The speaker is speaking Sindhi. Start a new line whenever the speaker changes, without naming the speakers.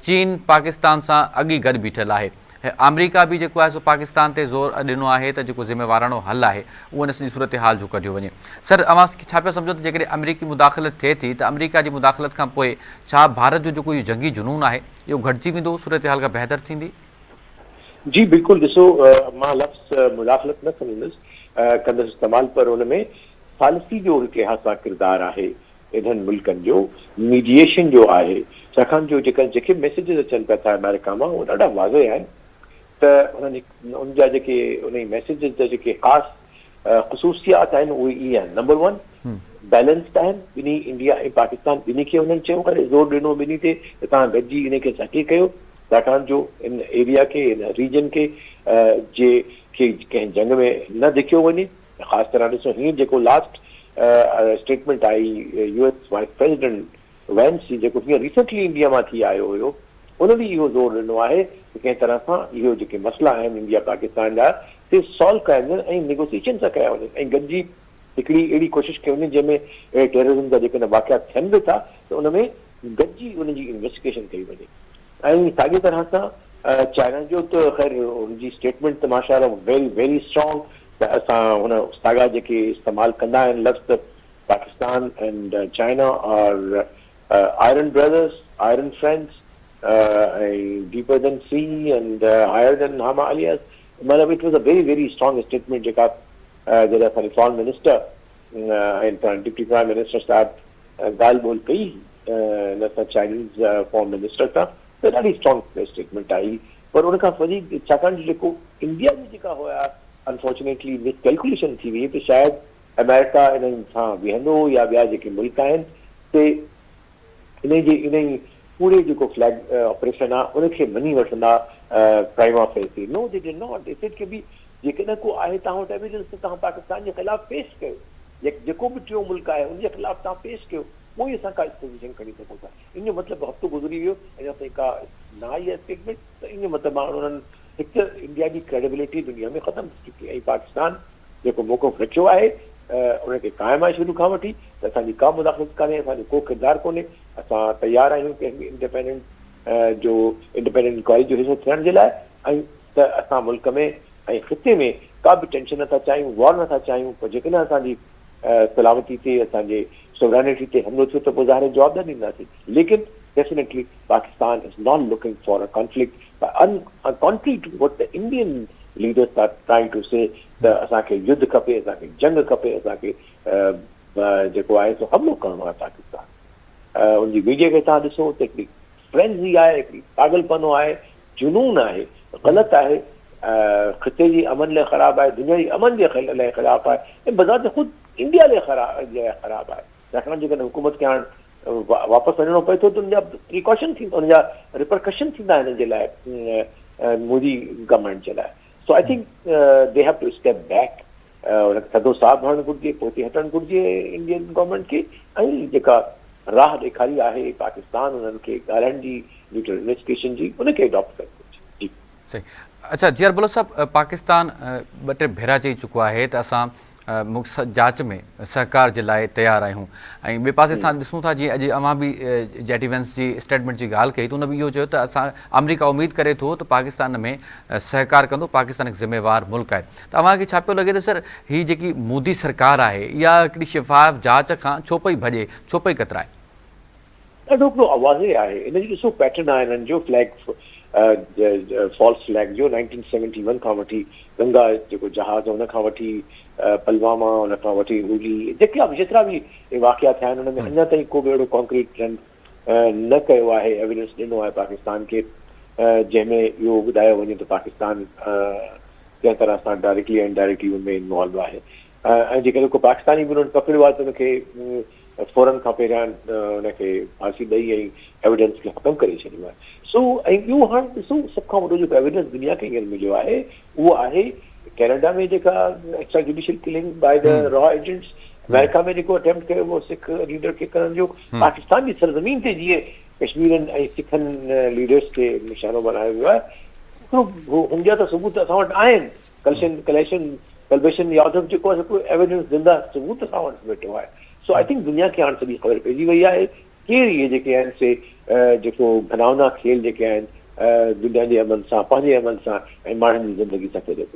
چين پاڪستان سان اڳ ئي گڏ بيٺل آهي. آمريڪا به جيڪو آهي سو پاڪستان تي زور ڏنو آهي ته جيڪو ذميواراڻو حل آهي اهو ان سڄي صورتحال جو ڪڍيو وڃي. سر اوهان ڇا پيا سمجهو ته جيڪڏهن آمريڪي مداخلت ٿئي ٿي ته آمريڪا جي مداخلت کان پوء ڇا ڀارت جو جيڪو اهو جنگي جنون آهي اهو گهٽجي ويندو صورتحال ڪا بهتر ٿيندي؟
جي بلڪل ڏسو مان لفظ مداخلت نه کڻندس ڪندس استعمال پر ان ۾ ثالثي جو هڪ لحاظ سان ڪردار آهي انهن ملڪن جو ميڊيئيشن جو آهي ڇاڪاڻ جو جيڪا جيڪي ميسيجز اچن پيا ٿا آمريڪا مان اهي ڏاڍا واضح آهن ته انهن ان جا جيڪي انهي ميسيجز جا جيڪي خاص خصوصيات آهن اهي اهي آهن نمبر ون بيلنسڊ آهن ٻنهي انڊيا ۽ پاڪستان ٻنهي کي انهن چيو آهي زور ڏنو ٻنهي تي ته توهان گڏجي انهي کي سٺي ڪيو ڇاڪاڻ جو ان ايريا کي ان ريجن کي جي کي ڪنهن جنگ ۾ نه ڌڪيو وڃي خاص طرح ڏسو هينئر جيڪو لاسٽ اسٽيٽمينٽ آئي U S vice president Vance جي جيڪو هينئر ريسنٽلي انڊيا مان ٿي آيو هيو ان به اهو زور ڏنو آهي ته ڪنهن طرح سان اهو جيڪي مسئلا آهن انڊيا پاڪستان جا سي سالو ڪيا وڃن ۽ نيگوسيئيشن سان ڪيا وڃن ۽ گڏجي هڪڙي اهڙي ڪوشش ڪئي وڃي جنهن ۾ اهڙي ٽيررزم جا جيڪڏهن واقعا ٿين به ٿا ته ان ۾ گڏجي ان جي انويسٽيگيشن ڪئي وڃي ۽ ساڳي طرح سان چائنا جو ته خير ان جي اسٽيٽمينٽ ته ماشاء الله ويري ويري اسٽرانگ ته اسان هن ساڳا جيڪي استعمال ڪندا آهن لفظ ته Pakistan and China are iron brothers, iron friends ۽ deeper than sea and higher than Himalayas مطلب it was a very very strong statement جيڪا جڏهن اسان جي foreign minister ۽ deputy prime minister صاحب ڳالهه ٻولهه ڪئي هن سان چائنيز فارن منسٽر سان ته ڏاڍي اسٽرانگ اسٽيٽمينٽ آئي پر ان کان وڌيڪ ڇاڪاڻ جو جيڪو انڊيا جي جيڪا هيا انفارچونيٽلي مس ڪيلڪوليشن ٿي وئي ته شايد آمريڪا انهن سان ويهندو يا ٻيا جيڪي ملڪ آهن سي انهي جي انهي پوري جيڪو فليگ آپريشن آهي ان کي مڃي وٺندا prima facie no they did not they said ڪي ڀي جيڪڏهن ڪو آهي توهان وٽ ايويڊنس ته توهان پاڪستان جي خلاف پيش ڪيو جيڪو به ٽيون ملڪ آهي ان جي خلاف توهان پيش ڪيو پوء ئي اسان ڪا پوزيشن کڻي سگهون ٿا. ان جو مطلب هفتو گذري ويو اڃا تائين ڪا نه آئي آهي اسٽيٽمينٽ ته ان جو مطلب هاڻ انهن هڪ ته انڊيا جي ڪريڊبلٽي دنيا ۾ ختم ٿي چڪي ۽ پاڪستان جيڪو موقف رکيو آهي ان تي قائم آهي شروع کان وٺي ته اسان جي ڪا مداخلت ڪانهي اسان جو ڪو ڪردار ڪونهي اسان تيار آهيون ڪنهن به انڊيپينڊنٽ جو انڊيپينڊنٽ انڪوائري جو حصو ٿيڻ جي لاء ۽ ته اسان ملڪ ۾ ۽ خطي ۾ ڪا به ٽينشن نٿا چاهيون، وار نٿا چاهيون پر جيڪڏهن اسان جي سلامتي تي اسان جي سورانيٽي تي حملو ٿيو ته پوء ظاهر آهي جواب نه ڏينداسين ليڪن definitely Pakistan is not looking for a conflict contrary to what the Indian leaders are trying to say ته اسان کي يڌ کپي اسان کي جنگ کپي اسان کي جيڪو آهي سو حملو ڪرڻو آهي پاڪستان ان جي ميڊيا کي توهان ڏسو ته هڪڙي فرينزي آهي هڪڙي پاڳلپنو آهي جنون آهي، غلط آهي، خطي جي امن لاء خراب آهي، دنيا جي امن جي لاء خلاف آهي ۽ بذات خود انڊيا لاء خراب آهي. ڇاڪاڻ جيڪڏهن حڪومت کي هاڻ واپس وڃڻو پئي ٿو ته ان جا پريڪاشن ٿيندا، ان جا ريپرڪشن ٿيندا هنن جي لاء مودي گورنمينٽ جي لاء. So I think they have to step back ان کي ٿڌو ساهه ڀرڻ گهرجي، پوئتي هٽڻ گهرجي انڊين گورنمينٽ کي ۽ جيڪا راهه ڏيکاري آهي پاڪستان انهن کي ڳالهائڻ جي نيوٽرل انويسٽيگيشن جي ان کي اڊاپٽ ڪرڻ گهرجي. جي.
صحيح اڇا جي آر بلوچ صاحب پاڪستان ٻه ٽي ڀيرا چئي چڪو آهي ته اسان جاچ ۾ سهڪار جي لاء تيار آهيون ۽ ٻئي پاسي اسان ڏسون ٿا جيئن اڄ اوهان به جي ڊي وينس جي اسٽيٽمينٽ جي ڳالهه ڪئي ته ان به اهو چيو ته اسان آمريڪا اميد ڪري ٿو ته پاڪستان ۾ سهڪار ڪندو پاڪستان هڪ ذميوار ملڪ آهي ته اوهان کي ڇا پيو لڳي ته سر هي جيڪي مودي سرڪار آهي اها هڪڙي شفاف جاچ کان ڇو پئي ڀڄي ڇو پئي ڪترائي؟
ڏاڍو هڪڙو واضح آهي ان جو ڏسو پيٽرن آهي انهن جو فليگ فالس فليگ جو نائنٽين سيونٽي ون کان وٺي گنگا جيڪو جهاز ان کان وٺي پلواما ان کان وٺي هولي جيڪا به جيترا به واقعا ٿيا آهن ان ۾ اڃا تائين ڪو به اهڙو ڪانڪريٽ نه ڪيو آهي ايويڊنس ڏنو آهي پاڪستان کي جنهن ۾ اهو ٻڌايو وڃي ته پاڪستان ڪنهن طرح سان ڊائريڪٽلي يا انڊائريڪٽلي ان ۾ انوالو آهي ۽ جيڪڏهن ڪو پاڪستاني به انهن پڪڙيو آهي ته ان کي فورن کان پهريان ان کي ڦاسي ڏئي ۽ ايويڊنس کي ختم ڪري ڇڏيو آهي سو ۽ ٻيو هاڻ ڏسو سڀ کان وڏو جيڪو ايويڊنس دنيا کي هينئر مليو آهي اهو آهي ڪينيڊا ۾ جيڪا extra judicial killing by the را ايجنٽس آمريڪا ۾ جيڪو اٽيمپٽ ڪيو ويو سک ليڊر کي ڪرڻ جو پاڪستان جي سرزمين تي جيئن ڪشميرن ۽ سکن ليڊرس کي نشانو بڻايو ويو آهي هڪڙو هن جا ته ثبوت اسان وٽ آهن ڪلشن ڪليشن ڪلڀوشن يادو جيڪو آهي هڪڙو ايويڊنس زنده ثبوت اسان وٽ ويٺو آهي سو I think دنيا کي هاڻ سڄي خبر پئجي وئي آهي ڪير اهي جيڪي آهن سي جيڪو گهناونا کيل جيڪي آهن دنيا جي امن سان، پنهنجي امن سان ۽ ماڻهن جي زندگي سان کيڏي پيو.